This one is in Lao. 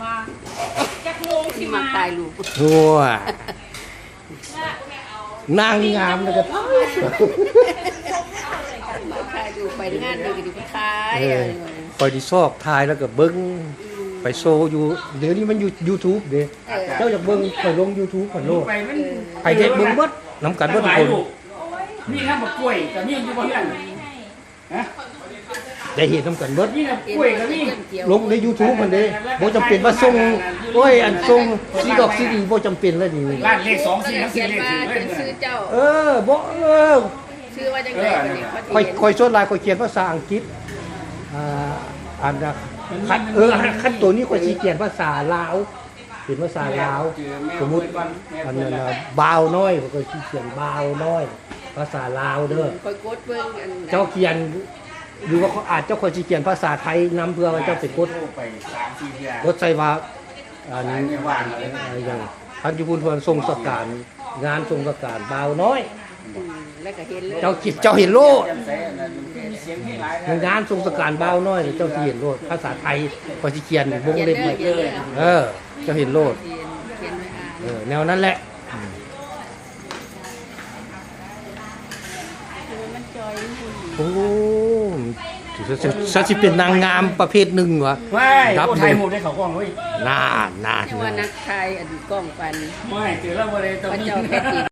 ວ່າຈັກໂມງຊິມາຖ່າຍຮູບ. ໂອ້ຍ ນາງງາມແລ້ວກໍຖ່າຍ ມາຖ່າຍຮູບ ໄປງານນີ້ກໍດີໄປຖ່າຍ. ເອີ ຂ້ອຍນີ້ຊອບຖ່າຍແລ້ວກໍເບິ່ງ ໄປໂຊຢູ່ ດຽວນີ້ມັນຢູ່ຢູທູບເດ້. ເອີ ເຈົ້າຢາກເບິ່ງ ຂ້ອຍລົງຢູທູບຂ້ອຍໂລດ. ໃຜຢາກເບິ່ງເບິດ ນຳກັນເບິດທຸກຄົນ. ມີນຳບັກກ້ວຍກໍມີຢູ່ບໍ່ເຮືອນ? ຮະ? ໄດ້ເຫັນນຳກັນເບິດ ນີ້ນະ ກ້ວຍກໍມີ ລົງໃນຢູທູບຫັ້ນເດ້. ບໍ່ຈຳເປັນວ່າສົ່ງ ໂອ້ຍ ອັນສົ່ງຊີດອກຊີດີ ບໍ່ຈຳເປັນແລ້ວນີ້. ລາດເລກສອງສີ່ ເຂົາຂຽນວ່າເປັນຊື່ເຈົ້າ. ເອີ ບໍ່ ເອີ ຊື່ວ່າຈັ່ງໃດ? ເອີ ອັນນີ້ ຂ້ອຍ ຂ້ອຍສ່ວນຫຼາຍຂ້ອຍຂຽນພາສາອັງກິດ. ອ່າ ອັນນະ ຄັນ ເອີ ຄັນໂຕນີ້ຂ້ອຍຊິຂຽນພາສາລາວ ເປັນພາສາລາວ. ສົມມຸດ ອັນນັ້ນນະ ບ່າວນ້ອຍ ຂ້ອຍຊິຂຽນບ່າວນ້ອຍ ພາສາລາວເດີ. ຂ້ອຍກົດເບິ່ງອັນ ເຈົ້າຂຽນ ຫຼືວ່າ ອາດ ເຈົ້າ ຂ້ອຍຊິຂຽນພາສາໄທນຳ ເພື່ອວ່າເຈົ້າໄປກົດ ກົດໃສ່ວ່າ ອັນ ຫຍັງ ຄັນຢູ່ພຸ້ນເພິ່ນສົ່ງສະການ ງານສົ່ງສະການບ່າວນ້ອຍ. ອືມ ແລ້ວກໍເຫັນໂລດ ເຈົ້າຄິດ ເຈົ້າເຫັນໂລດ. ງານສົ່ງສະການບ່າວນ້ອຍ ເຈົ້າຊິເຫັນໂລດ. ພາສາໄທ ຂ້ອຍຊິຂຽນວົງເລັບໄວ້. ເອີ ເຈົ້າເຫັນໂລດ. ຂຽນ ຂຽນໄວ້ອ່ານ. ເອີ ແນວນັ້ນແຫຼະ. ອືມ ໂອ້ ຊະ ຊະ ຊະຊິເປັນນາງງາມປະເພດໜຶ່ງວະ. ວ້າຍ ລະດັບ ໂອ້ ຖ່າຍຮູບໄດ້ເຂົ້າກ້ອງເວີຍ. ນານ ນານ ຄືວ່ານັກຖ່າຍອັນກ້ອງປານນີ້. ວ້າຍ ເຈີລາວບໍ່ໄດ້ ເຂົາເຈົ້າແຕ່ຕິດ